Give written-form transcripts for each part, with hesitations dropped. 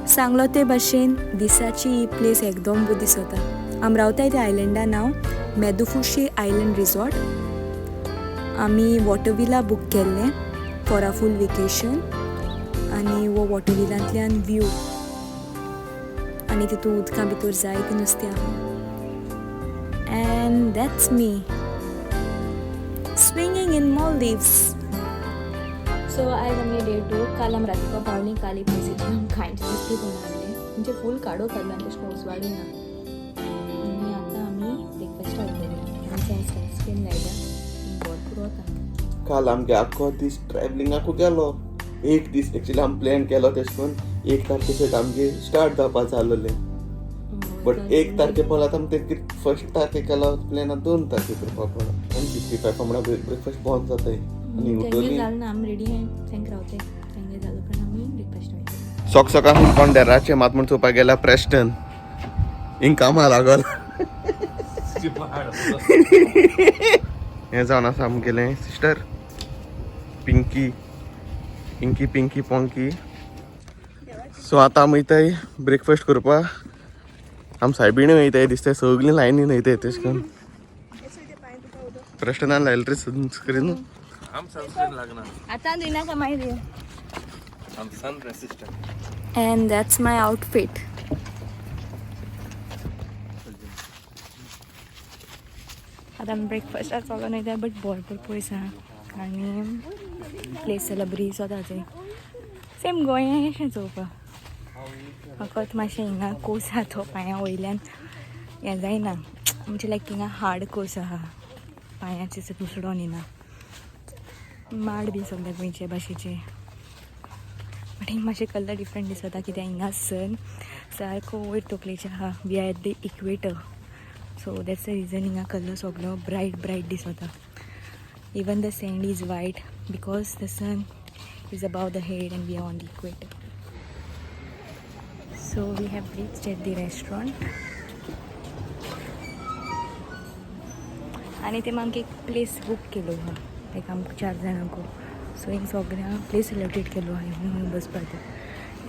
सांगलो ते भाशेन दिसाची ही प्लेस एकदम बरी दिसता. आमी रावताय त्या आयलंडा नांव मेदुफुशी आयलंड रिसॉर्ट. आमी वॉटर विला बूक केल्लें फॉर अ फूल वेकेशन आनी वो वॉटर विलांतल्यान व्यू आनी तितून उदकां भितर जायतीं नुस्तें आहा. And that's me swinging in Maldives. So आयज आमगे डे टू. काल आमी रातीको पावलीं. काल ही प्लेसीची आमकां कांयच दिसली पडना आसली, म्हणजे फूल काडो काडलो आनी तशें करून उजवाडूय ना. आनी आतां आमी ब्रेकफास्टाक वयतलीं. आमचें सनस्क्रीन लायल्या आनी भरपूर वता. काल आमगे आख्खो दीस ट्रॅवलिंगाकू गेलो. एक दीस एक्चुली आमी प्लॅन केलो तेश करून एक तारखे सयत आमगे स्टार्ट जावपा जालोलें, बट एक तारखे पयलो आतां आमी ते फर्स्ट तारखे केलो प्लॅन, आतां 2 तारखे करपा पडलो. 1:55 म्हणल्यार ब्रेकफास्ट बंद जाताय आनी तेंगे उठोली. जालें ना, आमी रेडी आहाय, तेंक रावताय. तेंगे जालो उपरांत आमी ब्रेकफास्ट वयतलीं. सोक सकाळ कोण डेराचे मात म्हण चोवपाक गेला प्रेस्टन हिंग कामां लागल. हें जावन आसा आमगेलें सिस्टर पिंकी, पिंकी पिंकी पोंकी. सो आतां आमी वयताय ब्रेकफास्ट करपाक. आम सायबीणूय वयताय दिसताय, सगळीं लायनीन वयताय. तेश करून प्रेस्टनान लायले रे सनस्क्रीन. आम सनस्क्रीन लागना. आतां दिनाका मागीर. आम sun resistant. And that's my outfit. आतां आमी ब्रेकफास्टाक चलोन वयता, बट भरपूर पयस आहा आनी प्लेस जाल्यार बरी दिसता थंय. सेम गोंया अशें चोवपाक, फकत मातशें हिंगा कोस आहा तो पांया वयल्यान हें जायना. म्हणजे लायक हिंगा हार्ड कोस आहा, पांयाचे घुसडोन येना. माड बी सगळे गोंयचे भाशेचे, बट हिंग मातशें कलर डिफरंट दिसता कित्याक हिंगा सन सारको वयर तकलेचे आहा. We are at the equator, so that's the reason हिंगा कलर सगलो ब्रायट ब्रायट दिसता. Even the sand is white because the sun is above the head and we are on the equator. So we have reached at the restaurant. आनी ते आमकां एक place book केलो आहा, लायक आमकां 4 जाणांक. सो हिंग सगळ्यांक प्लेस अलॉटेड केलो आहा खंय बसपा ती.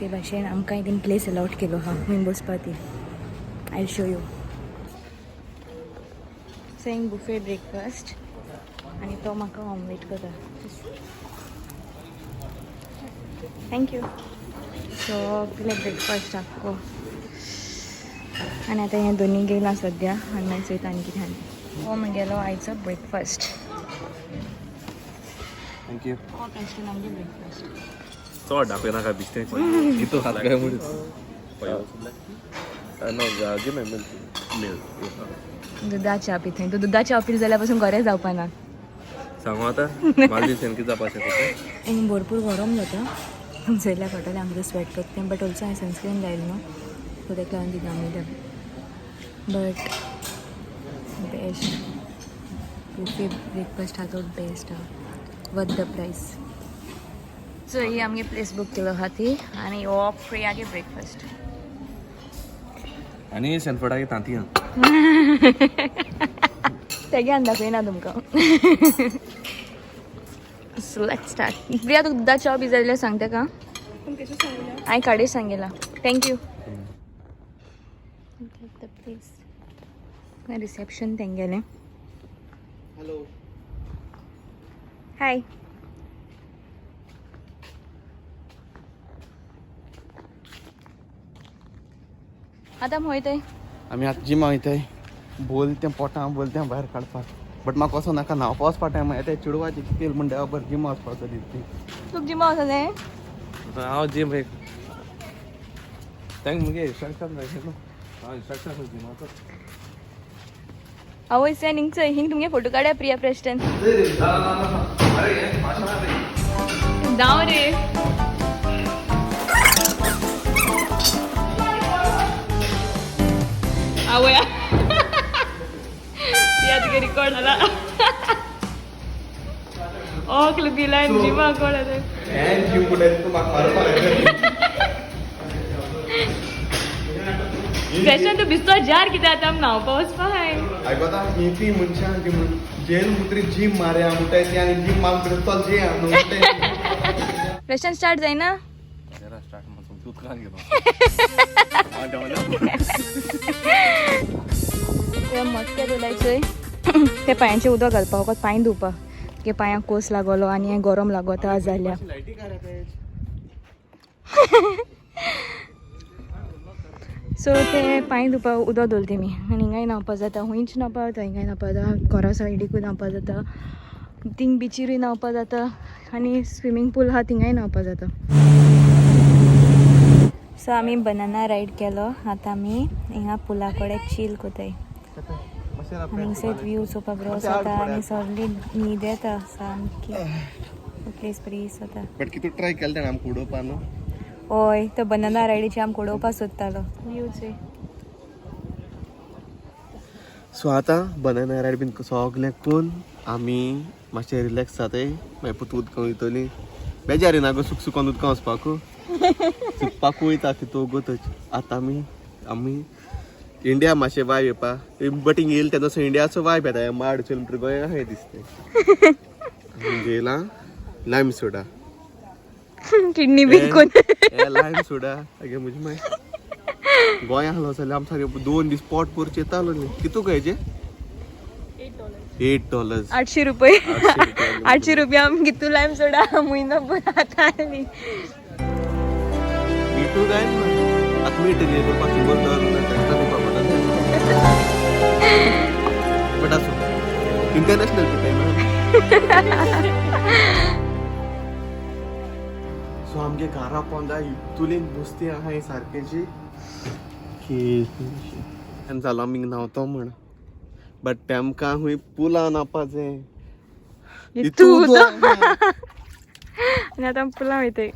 ते भाशेन आमकांय तेणी प्लेस अलॉट केलो आहा खंय बसपा ती. I show you. So हिंग बुफे ब्रेकफास्ट आनी तो म्हाका ऑमलेट करता. Thank you. सगळे ब्रेकफास्ट आख्खो आनी आतां हें दोनी गेलां सद्या आनी मागीर चोयता आनी कितें आनी. हो म्हगेलो आयचो ब्रेकफास्ट. Thank you. हो प्रेस्टन आमगे ब्रेकफास्ट. चड दाखय नाका बिस्तें इतू खात काय म्हूण. No, give my milk. Milk. दुदा च्या पिथंय तूं. दुदा च्या पिल जाल्यार पासून घरे जावपा ना. सांगू आतां मालदीव कितें जावपा शकता. आनी भरपूर गरम जाता चोयल्यार कळटलें आमकां स्वेट करता तें, बट ऑल्सो हांवें सनस्क्रीन लायलो न्हू, सो तेका लागून ती गरमी. बट बेस्ट बुफे ब्रेकफास्ट आहा तो बेस्ट आहा, वर्थ the price. सो ही आमगे प्लेस बूक केलो आहा ती आनी हो प्रियागे ब्रेकफास्ट. आनी शेनफोटाक तांतयां. तेगे आनी दाखयना तुमकां. So let's start. Priya, तुका दुदा च्या बी जाय जाल्यार सांग तेका. हांवें काडे Sangela. Thank you. The place reception तेंगेलें. Hello. हाय. आतां आमी वयताय. आमी आतां जिमा वयताय. बोल तें पोटां बोल तें भायर काडपाक, बट म्हाका वचो नाका न्हांवपा वचपा टायम येता. चेडवाची कितें म्हण देवा बरें जिमा वचपाचो दिसता. तुका जिमा वचों. हांव जीम एक तांकां मुगे इन्स्ट्रक्शन मेळटलें न्हू, हांव इन्स्ट्रक्शन जिमाचो. आवय सेन हिंग चोय, हिंग तुमगे फोटो काड्या प्रिया प्रेस्टन. धांव रे. आवय, प्रिया तुगे रिकॉर्ड जाला. ओकल बिलायन जिमा कोण. जिम कुठे तूं म्हाका मारपाक. प्रेस्टन तूं बिस्तो जार कितें आतां आमी न्हांवपा वचपा हाय. आयकता ही मनशां जी जेल मुत्री जीम मारया म्हणटाय ती आनी जीम मारून चल जे न्हू म्हणटाय. प्रेस्टन स्टार्ट जायना. स्टार्ट मातसो. उदकान गेलो. हांव ते मटके धुलायचोय ते पांयांचे उदक घालपा, फकत पांय धुवपा. की पांयांक कोस लागलो आनी हें गरम लागता जाल्यार. सो ते पांय धुवपा उदक दवरता मी. आनी हिंगाय न्हांवपा जाता, हुंयच न्हांवपा जाता, हिंगाय न्हांवपा जाता, घरा सायडीकूय न्हांवपा जाता, थिंग बिचीरूय न्हांवपा जाता आनी स्विमींग पूल आहा थिंगाय न्हांवपा जाता. सो आमी बनाना रायड केलो. आतां आमी हिंगा पुला कडेन चील कोताय. आनी हिंगसर व्यू चोवपा बरो जाता आनी सगळी न्हीद येता सामकी. प्लेस बरी दिसता. बट कितू ट्राय केलें तेणें आमकां उडोवपा न्हू. हय, तो बनाना रायडीचे आमकां उडोवपा सोदतालो. व्यू चोय. सो आतां बनाना रायड बीन सगळें करून आमी मातशें रिलॅक्स जाताय. मागीर परतून उदकां वयतली. बेजार येना गो सुक सुकोन उदकां वचपाकू? सुकपाकू वयता तितू वगतच. आतां आमी आमी इंडिया मातशें वायब येवपा. बट हिंग येयले तेन्ना इंडियाचो वायब येता. माड चोयल म्हणटकीर गोंया अशें दिसता. येयला लायम सोडा. किडनी विकून. ए लायम सोडा अगे म्हजी माय गोंया आहलो जाल्यार आम सारके 2 दीस पोट भरचें येतालो न्ही. कितू गो हेजें? $8. 800 रुपये. 800 रुपया आम कितू लायम सोडा म्हयनो भर आतां आनी. मिठू जाय आतां मीठ न्ही करपाक $100 एक्स्ट्रा दिवपा पडटलें. बट आसूं, इंटरनॅशनल पिताय ना. सो आमगे घरा पोंदा इतुली नुस्तें आहा सारकेची की आनी जालो आमी न्हांवतो म्हण. बट तेमकां खूंय पुलान न्हांवपा जाय. इतू उदक आनी आतां पुलां वयताय.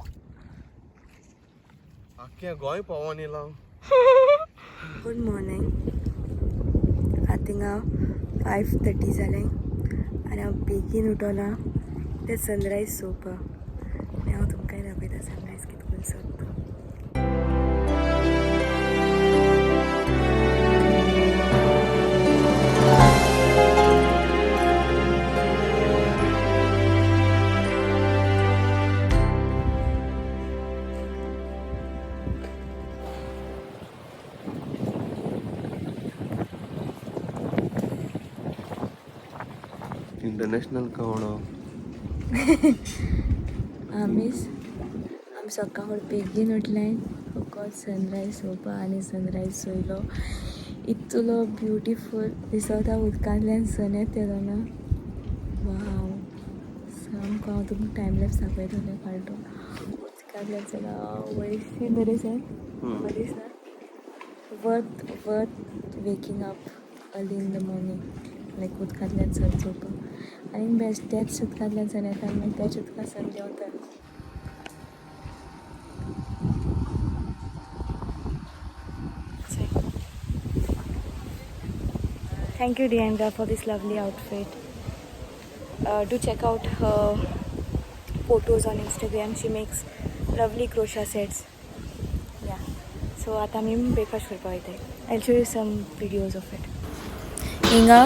आख्खें गोंय पोवोन येयलां. Good morning. आतां हिंगा 5:30 जालें आनी हांव बेगीन उठोलां तें सनरायज चोवपा. आनी हांव तुमकांय दाखयता सनरायज कितको सोदता. इंटरनॅशनल कवडो. आमीच आमी सकाळ बेगीन उठलें फकत सनरायज चोवपा. आनी सनरायज चोयलो, इतलो ब्युटिफूल दिसता. उदकांतल्यान सन येता तेन्ना वाव सामको. हांव तुमकां टायम लॅप्स दाखयतलें फाटो. उदकांतल्यान सन वयशी बरें सर बरें दिसना. Worth waking up early in the morning like उदकांतल्यान सन चोवपाक. आनी बेस्ट त्याच उदकांतल्यान सन येता आनी मागीर त्याच उदकांत सन देंवता. Thank you, Deandra, for this lovely outfit. Do check out her photos on Instagram. She makes lovely crochet sets. Yeah. So आता मी ब्रेकफास्ट करपा वयताय. I'll show you some videos of it. हिंगा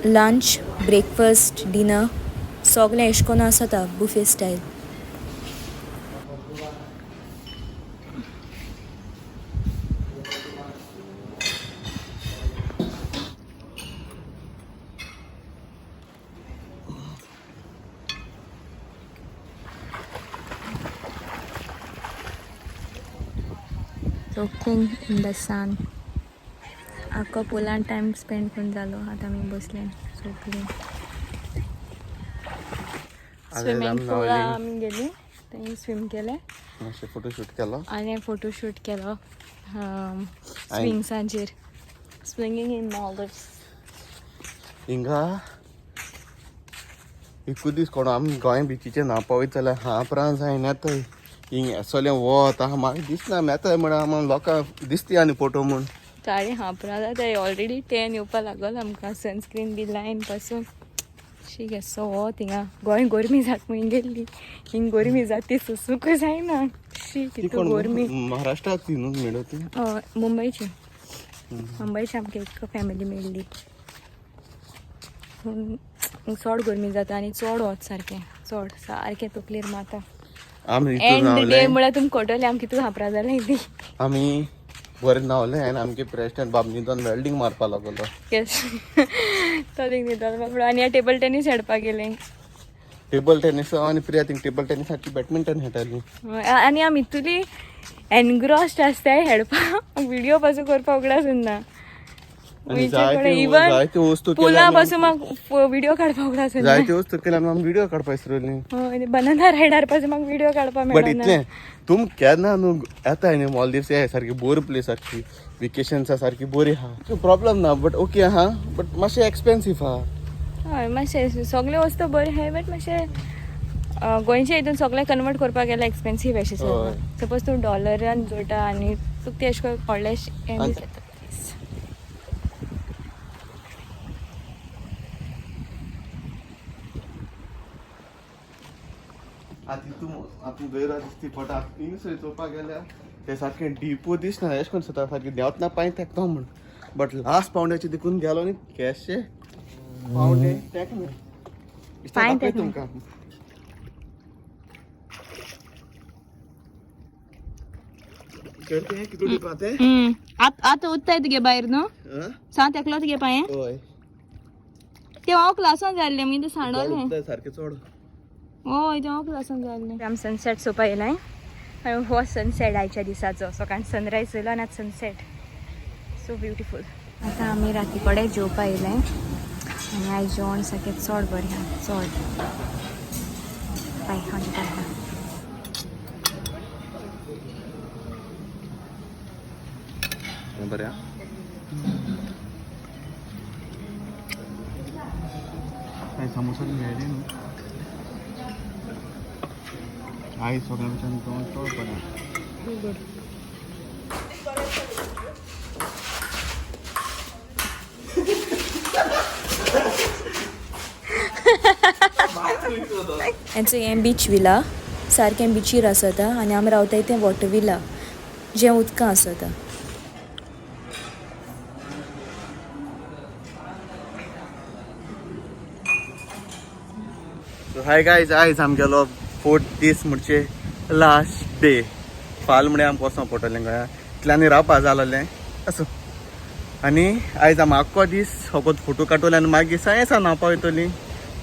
लंच, ब्रेकफास्ट, डिनर सगळें एश कोन आसता buffet style. Soaking in the sun. आख्खो पुलान time spend करून जालो. आतां आमी बसले सोपले. स्विमींग पुला आमी गेली, थंय स्विम केलें. मातशें फोटोशूट केलो. आनी फोटोशूट केलो स्विंग्सांचेर. स्विंगींग इन मालदीव्स. हिंगा एकूच दीस कोण आमी गोंय बिचीचेर न्हांवपा वयता जाल्यार हांव जायना थंय. हिंग असलें वत आहा म्हाका दिसना. आमी येता म्हण आमी लोकांक दिसती आनी फोटो म्हूण. साडे हापरा जाता ऑलरेडी. टॅन येवपा लागलो आमकां सनस्क्रीन बी लायन पासून. शी, केसो वत हिंगा. गोंय गरमी जाता म्हूण गेल्ली, हिंग गरमी जाता ती सोसूंकूय जायना. शी, ती कितू कोण गरमी. महाराष्ट्रात ती न्हू मेळो ती? हय, मुंबयची. मुंबयची आमकां एक फॅमिली मेळ्ळी. पूण चड गरमी जाता आनी चड वत सारकें, चड सारकें तकलेर माता. आमी एंड डे म्हळ्यार तुमकां कळटलें आमकां कितू हापरा जालें ती. आमी बरें न्हावले आनी आमगे प्रेसिडेंट बाब न्हिदोन वेल्डींग मारपा लागलो. येस, तो थिंग न्हिदोन बाबडो. आनी ह्या टेबल टेनीस खेळपाक गेलें. टेबल टेनीस आनी प्रिया थिंग टेबल टेनिसाची बॅडमिंटन खेळटाली. आनी आमी इतली एनग्रॉस्ड आसताय खेळपाक, विडियो पासून करपाक उगडास उरना. आनी जायत्यो वस्तू पुला पासून म्हाका विडियो काडपाक उगडास उरना. जायत्यो वस्तू केल्या आमी विडियो काडपा विसरली. बनाना रायडार पासून म्हाका विडियो काडपाक बट मेळना. इतलें तुम केन्ना न्हू येता न्ही मॉलदीव्स हे सारकी बोर प्लेस, सारकी वेकेशन्सा सारकी बरी आहा, प्रॉब्लम ना, बट ओके आहा, बट मातशें एक्सपेन्सीव आहा. हय, मातशें सगळ्यो वस्तू बऱ्यो आहाय, बट मातशें गोंयच्या हितून सगळें कन्वर्ट करपाक गेल्यार एक्सपेन्सीव अशें. हय. सपोज तूं डॉलरान जोडटा आनी तुका तें अशें करून व्हडलें हें दिसता. आतां तूं आतां गैरा दिसती पडटा थिंग चोवपाक गेल्यार ते सारकें डिपू दिसना, एशें करून दिसता सारकें देंवतना पांय तेकता म्हूण, बट लास्ट पावंड्याचे देखून गेलो न्ही केशे पावंडे तेकना. पांय दाखय तेकना. तुमकां. करते कितू डिप आते. आतां उत्ताय तुगे भायर न्हू, सांत एकलो तुगे पांये. हय. ते हांव क्लासान जाल्लें मागीर ते सांडोलें. सारकें चड. हय, ते हांव क्लासान जाल्लें. आमी सनसेट चोवपा येयलाय आनी हो सनसेट आयच्या दिसाचो. सकाळी सनरायज जालो आनी आतां सनसेट, सो ब्युटिफूल. आतां आमी राती कडेन जेवपा येयलाय आनी आयज जेवण सारकें चड बरें आहा, चड पाय आनी पाय. बरें. काय समोसा मेळ्ळे न्हू आयज सगळ्या भशेन जेवण चड बरें. हेंचो हें बीच विला सारकें बिचीर आसता आनी आमी रावताय तें वॉटर विला जें उदकां आसता. हाय गायज, आयज आमगेलो फोर्थ दीस म्हणजे लास्ट डे. फाल म्हळ्यार आमकां वचों पडटलें गोंया, इतल्यानी रावपा जालेलें आसूं. आनी आयज आमी आख्खो दीस फकत फोटो काडटले आनी मागीर सायन्सान न्हांवपा वयतलीं,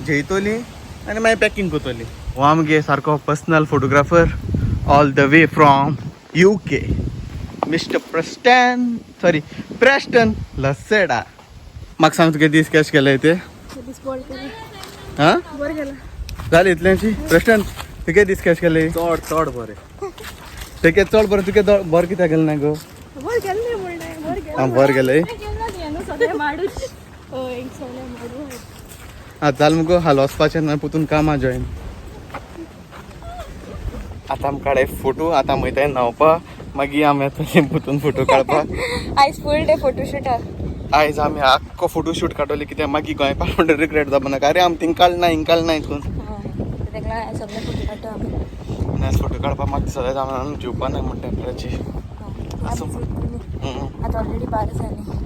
जेयतलीं आनी मागीर पॅकींग करतलीं. हो आमगे सारको personal photographer all the way from UK, mister Preston, sorry Preston Laseda. म्हाका सांग तुगे दीस कशे गेले ते? हां, जालें इतल्यांची. प्रेस्टन, तुगे दीस कशे गेले? चड चड बरें. तुगे चड बरें, तुगे बरें कित्याक गेलें ना गो? आं, बरें गेलें. आं, जालें मुगो, हाल वचपाचें ना, पुतून कामां जॉयन. आतां आमी काडे फोटो, आतां आमी वयताय न्हांवपा, मागीर आमी येतली पुतून फोटो काडपाक. आयज फूल डे फोटोशूट आहा. आयज आमी आख्खो फोटो शूट काडटले, कित्याक मागीर गोंय पावून रिग्रेट जावपा नाका, अरे आमी थिंग काडना हिंग काडना हितून. तेका लागून सगळे फोटो काडटा आमी. आनी आयज फोटो काडपाक म्हाका दिसता आमी जेवपा ना म्हणटा टेम्पराची. आसूं. आतां ऑलरेडी 12 जालीं.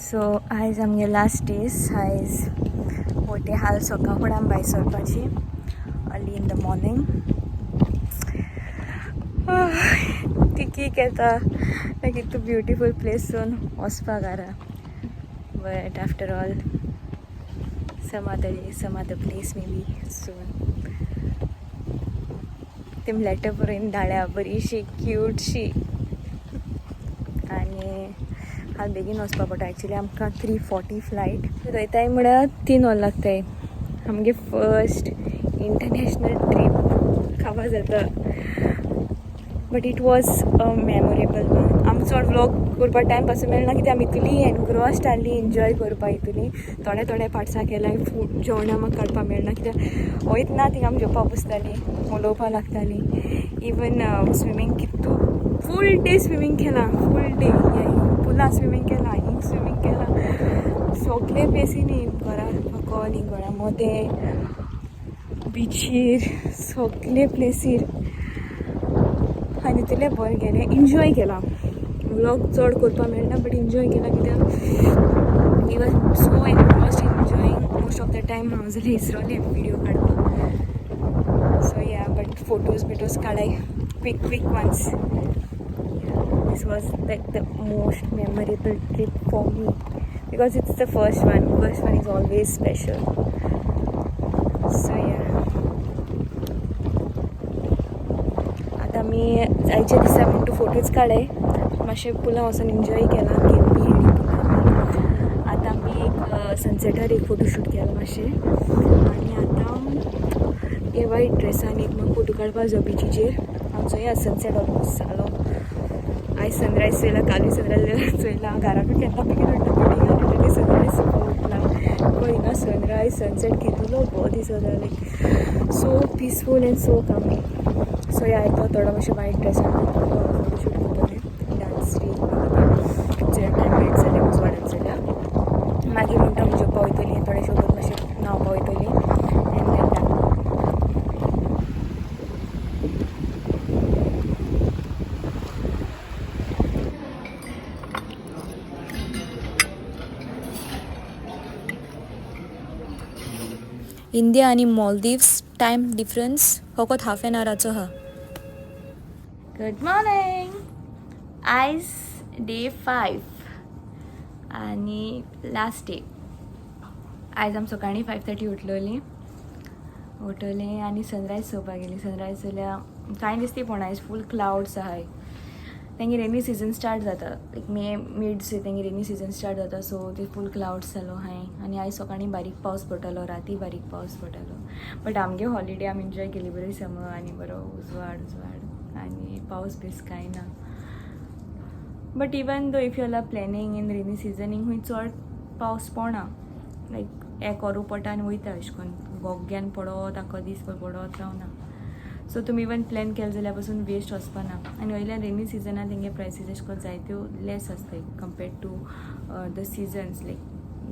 सो आयज आमगे लास्ट दीस. आयज वोटे हाल सकाळ फुडें आमी भायर सरपाची, अर्ली इन the morning. ती कीक येता लायक इतू ब्युटिफूल प्लेस सोन वचपाक आरा, but after all some other day, some other place maybe soon. ते लेटर बरोवन धाडल्या बरीशी क्यूटशी. आनी हांव बेगीन वचपा पडटा. एक्चुली आमकां 3:40 फ्लायट वयताय म्हळ्यार 3 वरां लागताय. आमगे फर्स्ट इंटरनॅशनल ट्रीप काबार जाता, but it was a memorable one. आमकां चड व्लॉग करपाक टायम पासून मेळना, कित्याक आमी इतली एनग्रॉस्ड आहली एन्जॉय करपाक इतली थोडे थोडे पार्ट्सां केल्या. फूड जेवणां म्हाका काडपाक मेळना, कित्याक वयतना थिंगा आमी जेवपाक बसतालीं, उलोवपाक लागतालीं. इवन स्विमींग कितू फूल डे स्विमींग केलां, फूल डे पुलां स्विमींग केलां, हिंग स्विमींग केलां, सगळे प्लेसींनी, घरा फकत हिंग घरा मोदें बिचीर सगळे प्लेसीर. आनी तितलें बरें गेलें, एन्जॉय केलां. व्लॉग चड करपाक मेळना बट एन्जॉय केला कित्याक we was so engrossed enjoying most of the time. हांव जाल्यार इसरोलें व्हिडिओ काडपाक. सो या, बट फोटोज बिटोज काडाय quick quick ones. This was like the most memorable trip for me because it's the first one. First one is always special. So yeah, आतां आमी आयच्या दिसा म्हण तूं फोटोज काडय. मातशें पुला वचून एन्जॉय केला, गेम बी खेळ्ळी पुला. आतां आमी एक सनसेटार एक फोटो शूट केला मातशें आनी आतां हे वायट ड्रेसान एक म्हाका फोटो काडपाक जायो बिचीचेर. हांव चोया सनसेट ऑलमोस्ट जालो. आयज सनरायज चोयला, कालूय सनरायज चोयला. घराकूय केन्ना बेगीन उठटा, बट हिंगा ऑलरेडी सनरायज उठला. पळय हिंगा सनरायज सनसेट कितलो बरो दिसता, like so peaceful and so calming. So yeah, तो थोडो मातशें वायट ड्रेसान फोटोशूट करतलें, डांस रील चोया. टायम मेळट जाल्यार, उजवाडात जाल्यार मागीर म्हणटा आमी जेवपा वयतलीं, थोडे सोबत मातशें न्हांवपा वयतलीं एंड then done. India आनी मॉलदीव्स टायम डिफरन्स फकत हाफ एन आवराचो आहा. Good morning. आयज डे 5 आनी लास्ट डे. आयज आमी सकाळीं 5:30 उठलोलीं, उठलें आनी सनरायज चोवपाक गेलीं. सनरायज जाल्यार कांय दिसती पण आयज फूल क्लावड्स आहाय. तेंगे रेनी सिजन स्टार्ट जाता, लायक मे मिड से तेंगे रेनी सिजन स्टार्ट जाता. सो ते फूल क्लावड्स जालो हांय आनी आयज सकाळीं बारीक पावस पडटालो, राती बारीक पावस पडटालो. बट आमगे हॉलिडे आमी एन्जॉय केली बरी समर आनी बरो उजवाड उजवाड आनी पावस बीस कांय ना. But even though if you are planning in rainy season, हिंग खूंय चड पावस पडना. लायक एक वरू पडटा आनी वयता, अशें करून गोग्यान पडत आख्खो दीसभर पडत रावना. सो तुमी इवन प्लॅन केलें जाल्यार पसून वेस्ट वचपाना. आनी वयल्यान रेनी सिजनान तेंगे प्रायसीस अशें करून जायत्यो लेस आसताय compared to the seasons, like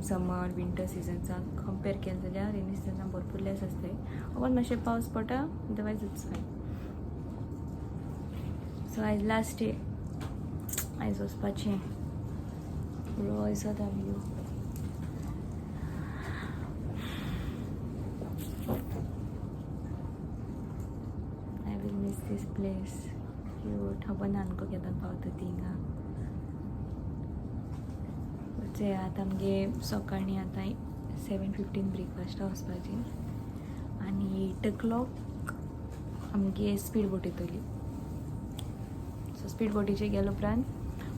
summer winter सिजन्साक compare केलें जाल्यार रेनी सिजनाक भरपूर लेस आसताय. अबोन मातशें पावस पडटा, अदरवायज it's fine. सो आयज लास्ट डे, आयज वचपाचें. बरो दिसता view. I will miss this place. Cute. खबर ना आमकां केन्ना पावता ती हिंगा. चोया आतां आमगे सकाळीं आतां 7:15 ब्रेकफास्टाक वचपाचें आनी 8 o'clock आमगे स्पीड बोट येतली. सो स्पीड बोटीचेर गेले उपरांत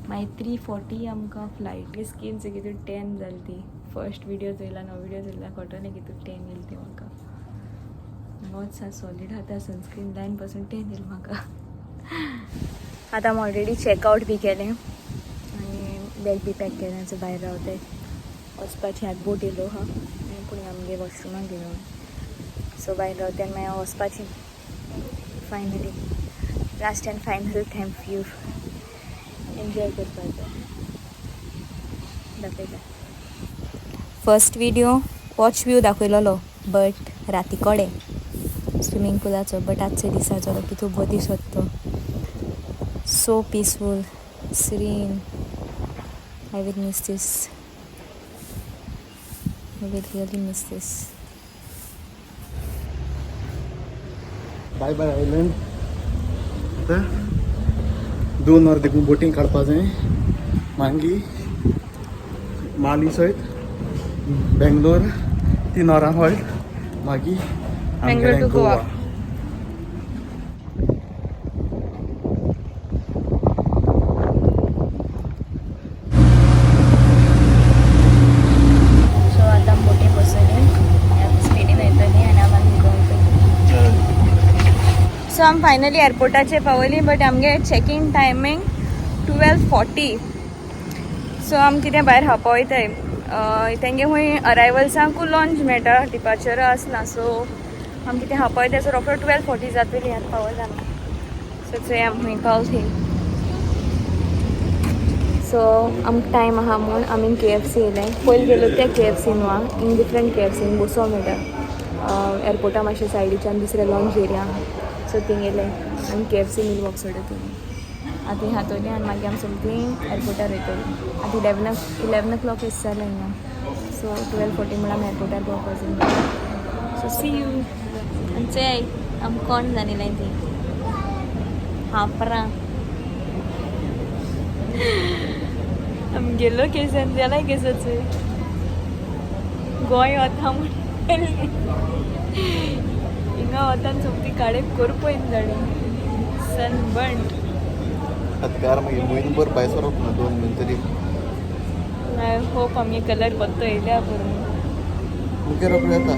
मागीर 3:40 आमकां फ्लायट. स्कीन कितू टॅन जाली ती फर्स्ट विडियो चोयला, नवो विडियो चोयला, कळटलें कितू टॅन येयली ती म्हाका. बहुत सा सॉलीड आतां सनस्क्रीन लायन पासून टॅन येयली म्हाका. आतां आमी ऑलरेडी चॅकआवट बी केलें आनी बॅग बी पॅक केलें. सो भायर रावताय, वचपाचें. आतां बोट येयलो आहा पूण आमगे वॉशरुमाक गेलो. सो भायर रावताय आनी मागीर वचपाचें. Finally last and final time view enjoy करपाचो दाखयता. फर्स्ट विडियो वॉच व्यू दाखयलोलो बट राती कडेन स्विमींग पुलाचो, बट आजच्या दिसाचो तो कितू बरो दिसत तो. So peaceful, serene. I will miss this. I will really miss this. Bye bye island. आतां 2 वर देखून बोटींग काडपा जाय, मागीर माली सयत बेंगलोर 3 वरां हॉल्ट, मागीर बेंगलोर टू गोवा. सो आतां बोटी बसली, स्पिडीन वयतली आनी आमी गोवा. सो आमी फायनली एअरपोर्टाचेर पावली, बट आमगे चॅकींग टायमींग 12:40. सो आमी कितें भायर खावपा वयताय. तेंगे खूंय अरायवल्सांकू लॉंच मेळटा, डिपार्चर आसना. सो आमी कितें खावपा वयताय. सो रोकडो 12:40 जातली आतां पावला आमी. सो चोया आमी खूंय पावली. सो आमकां टायम आहा म्हूण आमी KFC येयले. पयलीं गेलो त्या KFC न्हू आं, इन डिफरंट KFC बसो मेळटा एअरपोर्टा मातशें सायडीच्यान दुसरे लॉंज एरिया आहा. सो थिंग येयले आनी KFC मिल वॉक सोडटा तुमी. आतां तीं खातोलीं आनी मागीर आमी सोमतीं एअरपोर्टार वयतलीं. आतां 11 o'clock एश जालें हिंगा. सो 12:40 म्हळ्यार आमी एअरपोर्टार पावपा जाय. So see you. आनी चोय आम कोण जाणिलाय ती हापरां आमी गेलो केसान जालाय केसाचो गोंय वता म्हण हिंगा वतान सोमती काडे करपयन जाणें सनबर्न. आतां मागीर म्हयनो भर भायर सरप ना 2 म्हयने तरी. I hope आमगे कलर पत्तो येयल्या पुरो. मुगे रोखडे येता.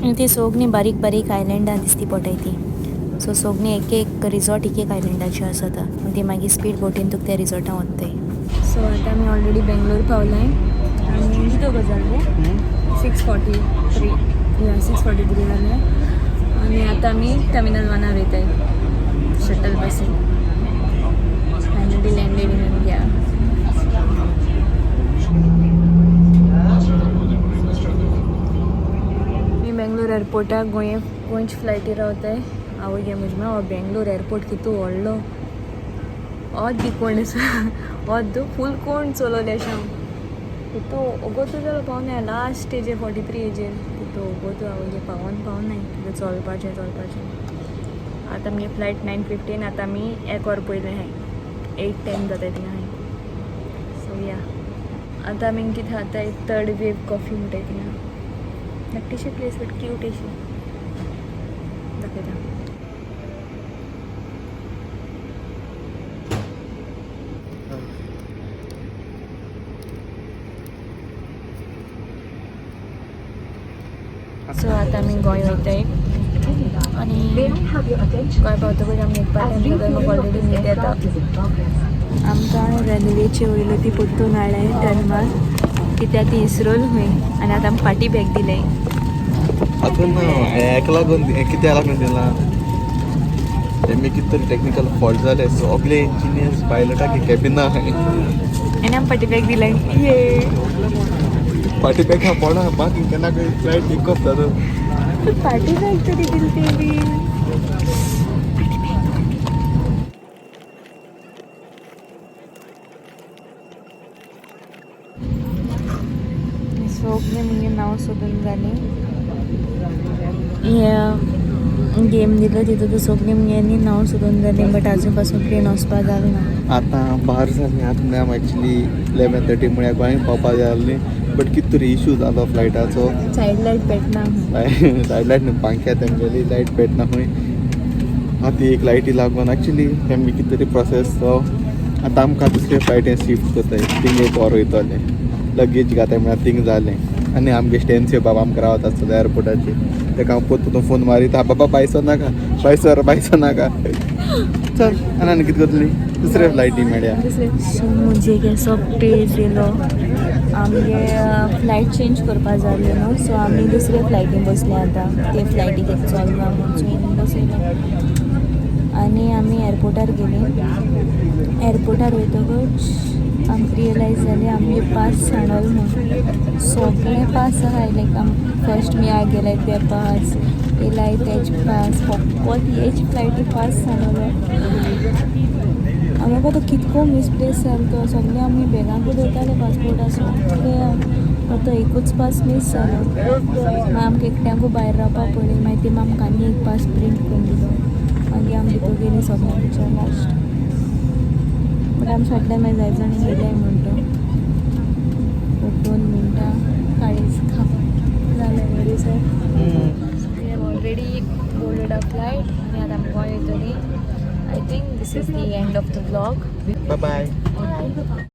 आनी ती सोगणी बारीक बारीक आयलंडां दिसती पडटाय ती. सो सोगणी एक एक रिजॉर्ट एक एक आयलंडाचे आसता आनी ती मागीर स्पीड बोटीन तुका त्या रिजॉर्टां वताय. सो आतां आमी ऑलरेडी बेंगलोर पावलाय आनी कितें गजाल रे 6:43 या 6:43 जालें आनी आतां आमी टर्मिनल 1 वयताय शटल बसीन. Finally landed in India. मी बेंगलोर एअरपोर्टाक गोंयचे फ्लायटी रावताय. आवय गे म्हजे हो बेंगलोर एअरपोर्ट कितू व्हडलो. अर्द कोण अर्द फूल कोण चलोवले अशें हांव तितू ओगोतू जालो पावनाय लास्ट स्टेजीर 43 एजीर तितू ओगोतू आवय गे पावोन पावनाय तितू चलपाचें चलपाचें. आतां आमगे फ्लायट 9:15. आतां आमी एक वर पयलें आहाय 8:10 जाताय थिंगा आहाय. सो या आतां आमी कितें खाताय थर्ड वेव कॉफी म्हणटाय थिंगा. धाकटीशी प्लेस बट क्यूट अशी दाखयता. सो आतां आमी गोंय वयताय आनी गोंय पावतकूच आमी एक पार्ट म्हाका ऑलरेडी न्हीद येता. आमकां रनवेचे वयलो ती परतून हाडलें टर्न कित्याक ती इसरोल खंय आनी आतां आमी फाटीं बॅग दिलें. आतां ना हेका लागून हें कित्याक लागून दिलां तेमी कितें तरी टॅक्निकल फॉल्ट जाले सगळे इंजिनियर्स पायलटाक कॅबिना आनी आमी फाटीं बॅग दिलें. ये फाटीं बॅग पडना बाकी केन्ना फ्लायट टेक ऑफ जाता. फाटीं बॅग तरी दिली तेमी. सोगलें मुगे नांव सोदून जालें. हे गेम दिलो तितून सोगलीं मुगे नांव सोदून जालें बट आजून पासून प्लेन वचपा जालें ना. आतां बार जालीं आतां आमी एक्चुली 11:30 म्हळ्यार गोंय पावपा जाय आसली बट कितें तरी इशू जालो फ्लायटाचो. सायड लायट पेटना. सायड लायट न्हू पांख्या तेमगेली लायट पेटना खंय. आतां एक लायटी लागून एक्चुली तेमी कितें तरी प्रोसेस तो आतां आमकां दुसरे फ्लायटीन शिफ्ट करताय थिंग एक वर वयतलें लगेज घाताय म्हळ्यार थिंग जालें. आनी आमगे स्टेन्सी बाबा आमकां रावता आसतलो एअरपोर्टाचेर तेका हांव परतून फोन मारीता बाबा बायसो नाका बायसर बायसो नाका चल आनी आनी कितें करतली दुसरे फ्लायटी मेळ्या. सो मुजे केसो पेज येयलो आमगे फ्लायट चेंज करपा जालें न्हू. सो आमी दुसरे फ्लायटीन बसले आतां ते फ्लायटीक एक चलना म्हणून बसयलें आनी आमी एअरपोर्टार गेली. एअरपोर्टार वयतकूच आमकां रियलायज जालें आमगे पास सांडोल म्हूण. सगळे पास आहाय लायक आम फर्स्ट मी आ गेले ते पास येयलाय तेज पास फकत हेच फ्लायटी पास सांडलो. आमकां तो कितको मिसप्लेस जालो तो सगळे आमी बॅगांकूच दवरताले पासपोर्ट सगळे तो एकूच पास मीस जालो. मागीर आमकां एकट्यांकू भायर रावपाक पडलें. मागीर ते आमकां आनी एक पास प्रिंट करून दिलो. मागीर आमी भितर गेली सगळ्यांच्या लास्ट बट आमी फाटल्यान मागीर जाय जाण येयले म्हणटा 2 मिनटां काळीज खाप जालें बरें sir. We have already boarded a flight आनी आतां आमी गोंय वयतलीं. I think this is the end of the vlog. Bye bye. Bye.